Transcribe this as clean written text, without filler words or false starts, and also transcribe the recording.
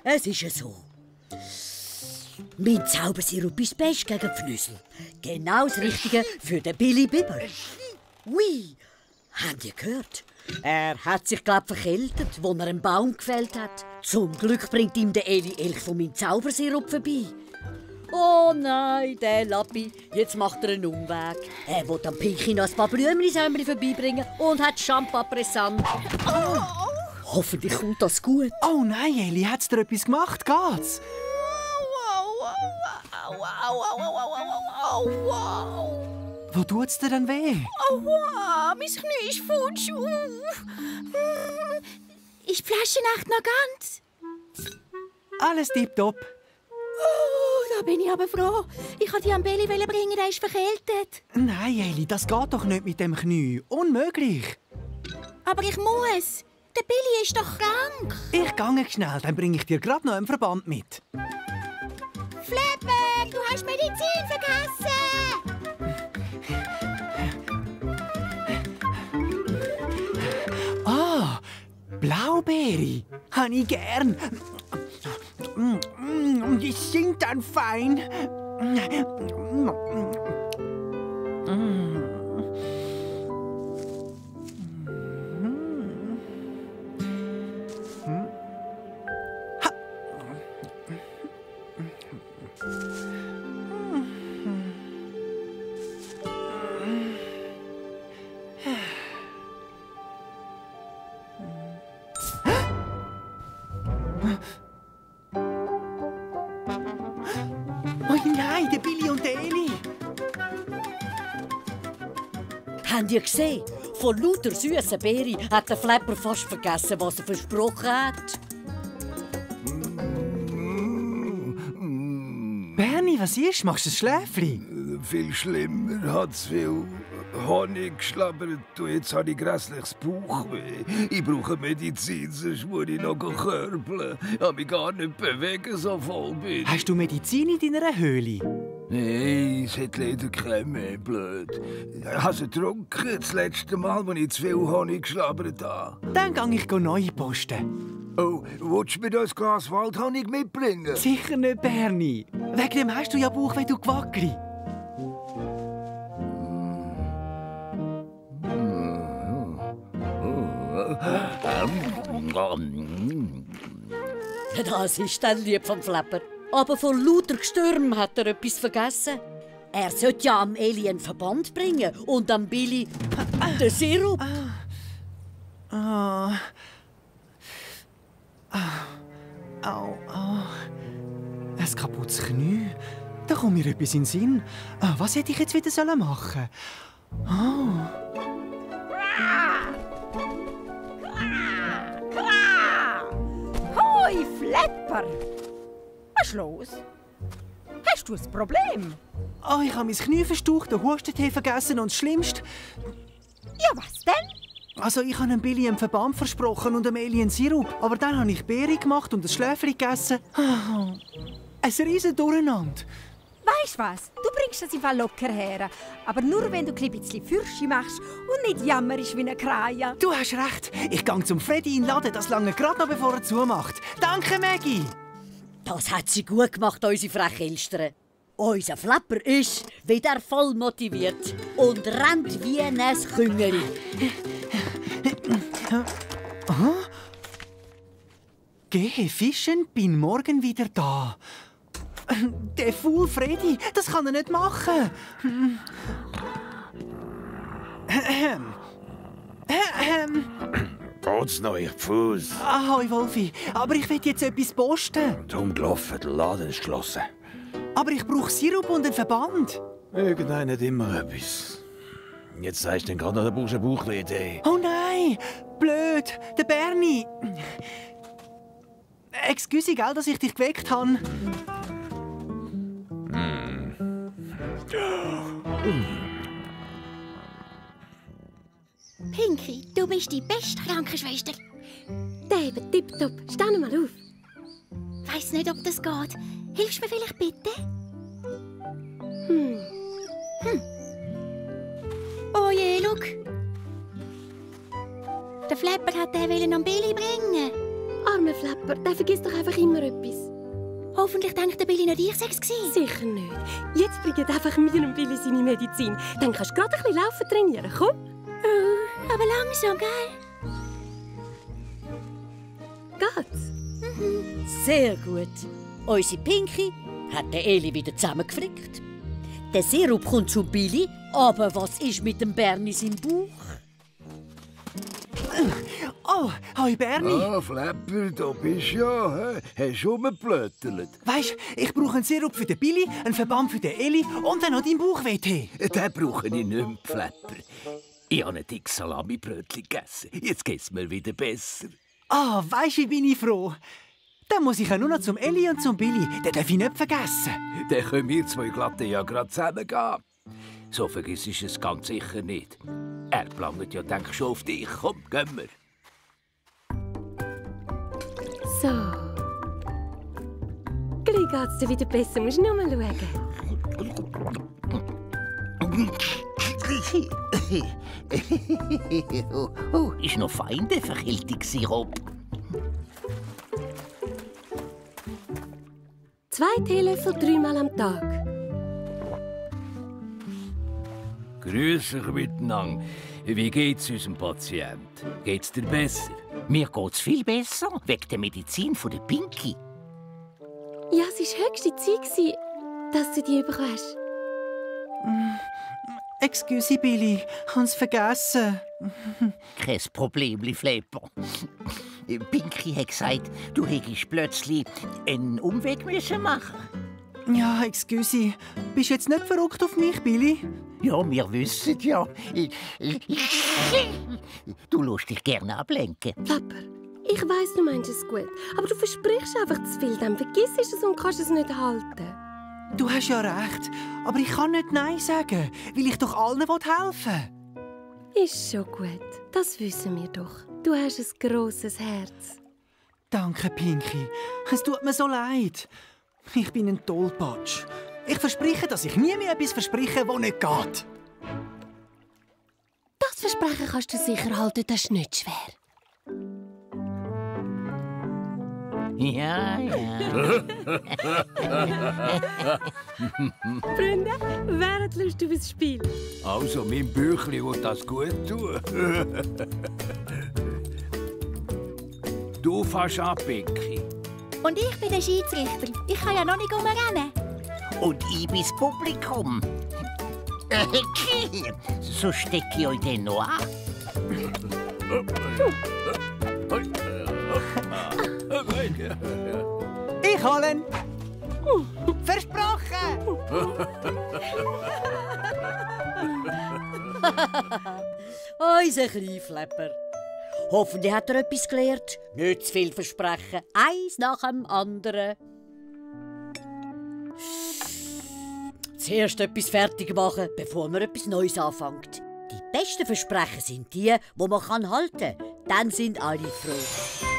Es ist ja so. Mein Zaubersirup ist best gegen Pfnüssel. Genau das Richtige für den Billy Biber. Ui, habt ihr gehört? Er hat sich, glaub verkältet, wo er einen Baum gefällt hat. Zum Glück bringt ihm der Eli Elch von meinem Zaubersirup vorbei. Oh nein, der Lappi. Jetzt macht er einen Umweg. Er will am Pinky noch ein paar Blümchen vorbeibringen und hat Shampoo-Pressant. Oh. Hoffentlich kommt das gut. Oh nein, Eli, hat's dir etwas gemacht? Geht's? Wo tut's dir denn weh? Aua, mein Knie ist futsch. Ist die Flaschenacht noch ganz? Alles tipptopp. Oh, da bin ich aber froh. Ich wollte die am Billy bringen, der ist verkältet. Nein, Eli, das geht doch nicht mit dem Knie. Unmöglich. Aber ich muss. Der Billy ist doch krank. Ich gehe schnell, dann bringe ich dir gerade noch einen Verband mit. Flapper, du hast Medizin vergessen. Ah, Blaubeere. Habe ich gern. Die sind dann fein. Oh nein, der Billy und der Eli. Habt ihr gesehen? Von lauter süßen Beeren hat der Flapper fast vergessen, was er versprochen hat. Bernie, was ist? Machst du ein Schläfli? Viel schlimmer, hat zu viel Honig geschlabbert und jetzt habe ich grässliches Bauchweh. Ich brauche Medizin, sonst muss ich noch körbeln. Ich kann mich gar nicht bewegen, so voll bin ich. Hast du Medizin in deiner Höhle? Nein, es hat leider kein mehr, blöd. Ich habe sie getrunken, das letzte Mal, als ich zu viel Honig geschlabbert habe. Dann gehe ich neu posten. Oh, willst du mir das Glas Waldhonig mitbringen? Sicher nicht, Bernie. Wegen dem hast du ja Bauchweh, du Gewackeli. Das ist dann lieb vom Flapper. Aber vor lauter Gestürm hat er etwas vergessen. Er sollte ja am Eli einen Verband bringen und am Billy den Sirup. Au, ein kaputtes Knie. Da kommt mir etwas in den Sinn. Was hätte ich jetzt wieder machen sollen? Hoi, Flapper! Was ist los? Hast du ein Problem? Ich habe mein Knie verstaucht, den Hustentee vergessen und das Schlimmste... Ja, was denn? Also, ich habe dem Billy einen Verband versprochen und dem Eli einen Sirup. Aber dann habe ich Beere gemacht und ein Schläfli gegessen. Ein riesen Durcheinander. Weisst was? Du bringst das im Fall locker her. Aber nur, wenn du ein bisschen Fürsche machst und nicht jammerisch wie eine Kraja. Du hast recht. Ich gehe zum Freddy in den Laden, das lange gerade noch, bevor er zumacht. Danke, Maggie. Das hat sie gut gemacht, unsere freche Elstern. Unser Flapper ist wieder voll motiviert und rennt wie ein Küngeli. Gehe fischen, bin morgen wieder da. Der Fool Freddy, das kann er nicht machen. Geht's noch, ich Fuß? Ahoi, Wolfi, aber ich will jetzt etwas posten. Drum gelaufen, der Laden ist geschlossen. Aber ich brauche Sirup und einen Verband. Irgendeiner hat immer etwas. Jetzt sagst du dann gerade noch, du brauchst eine Bauchweh. Oh nein, blöd, der Bernie. Excuse, gell, dass ich dich geweckt habe. Pinky, du bist die beste Krankenschwester. David, tipptopp. Steh mal auf. Weiss nicht, ob das geht. Hilfst du mir vielleicht bitte? Oh je, schau. Der Flapper hat den am Billy bringen. Armer Flapper, der vergisst doch einfach immer etwas. Hoffentlich denkt der Billy nicht, ich sechs gewesen. Sicher nicht. Jetzt bringt einfach mir und Billy seine Medizin. Dann kannst du gerade ein bisschen laufen trainieren. Komm. Oh, aber langsam, gell? Geht's? Sehr gut. Unsere Pinky hat den Eli wieder zusammengeflickt. Der Sirup kommt zum Billy, aber was ist mit dem Bernie im Bauch? Oh, hoi Bernie. Ah, Flapper, da bist du ja. Hast du rumgeblöttelt? Weisst, ich brauche einen Sirup für den Billy, einen Verband für den Eli und dann noch deinen Bauchweh-Tee. Den brauche ich nicht mehr, Flapper. Ich habe ein dickes Salamibrötchen gegessen. Jetzt geht es mir wieder besser. Ah, weisst, wie bin ich froh. Dann muss ich ja nur noch zum Eli und zum Billy. Den darf ich nicht vergessen. Dann können wir zwei Glatten ja gerade zusammengehen. So vergiss ich es ganz sicher nicht. Er plangt ja, denk schon auf dich. Komm, gehen wir. So. Gleich geht's dir wieder besser. Musst du nur mal schauen. Ist noch fein, der Verkältungssirup. 2 Teelöffel 3-mal am Tag. Grüß euch miteinander. Wie geht's unserem Patient? Geht's dir besser? Mir geht's viel besser, wegen der Medizin von der Pinky. Ja, es war höchste Zeit, dass du die bekommen hast. Excuse, Billy, ich hab's vergessen. Kein Problem, Flapper. Pinky hat gesagt, du hättest plötzlich einen Umweg müssen machen. Ja, excuse. Bist du jetzt nicht verrückt auf mich, Billy? Ja, wir wissen ja. Du lässt dich gerne ablenken. Flapper, ich weiss, du meinst es gut, aber du versprichst einfach zu viel, dann vergisst es und kannst es nicht halten. Du hast ja recht, aber ich kann nicht Nein sagen, weil ich doch allen helfen will. Ist schon gut, das wissen wir doch. Du hast ein grosses Herz. Danke, Pinky. Es tut mir so leid. Ich bin ein Tollpatsch. Ich verspreche, dass ich nie mehr etwas verspreche, das nicht geht. Das Versprechen kannst du sicher halten, das ist nicht schwer. Ja. Freunde, wer hat Lust auf ein Spiel? Also, mein Büchli will das gut tun. Du fährst an, Pinky. Und ich bin der Schiedsrichter. Ich kann ja noch nicht rumrennen. Und ich bin das Publikum. So stecke ich euch den noch an. Ich hole ihn. Versprochen! Unser Kleinflepper. Hoffentlich hat er etwas gelernt. Nicht zu viel versprechen. Eins nach dem anderen. Zuerst etwas fertig machen, bevor man etwas Neues anfängt. Die besten Versprechen sind die, die man halten kann. Dann sind alle froh.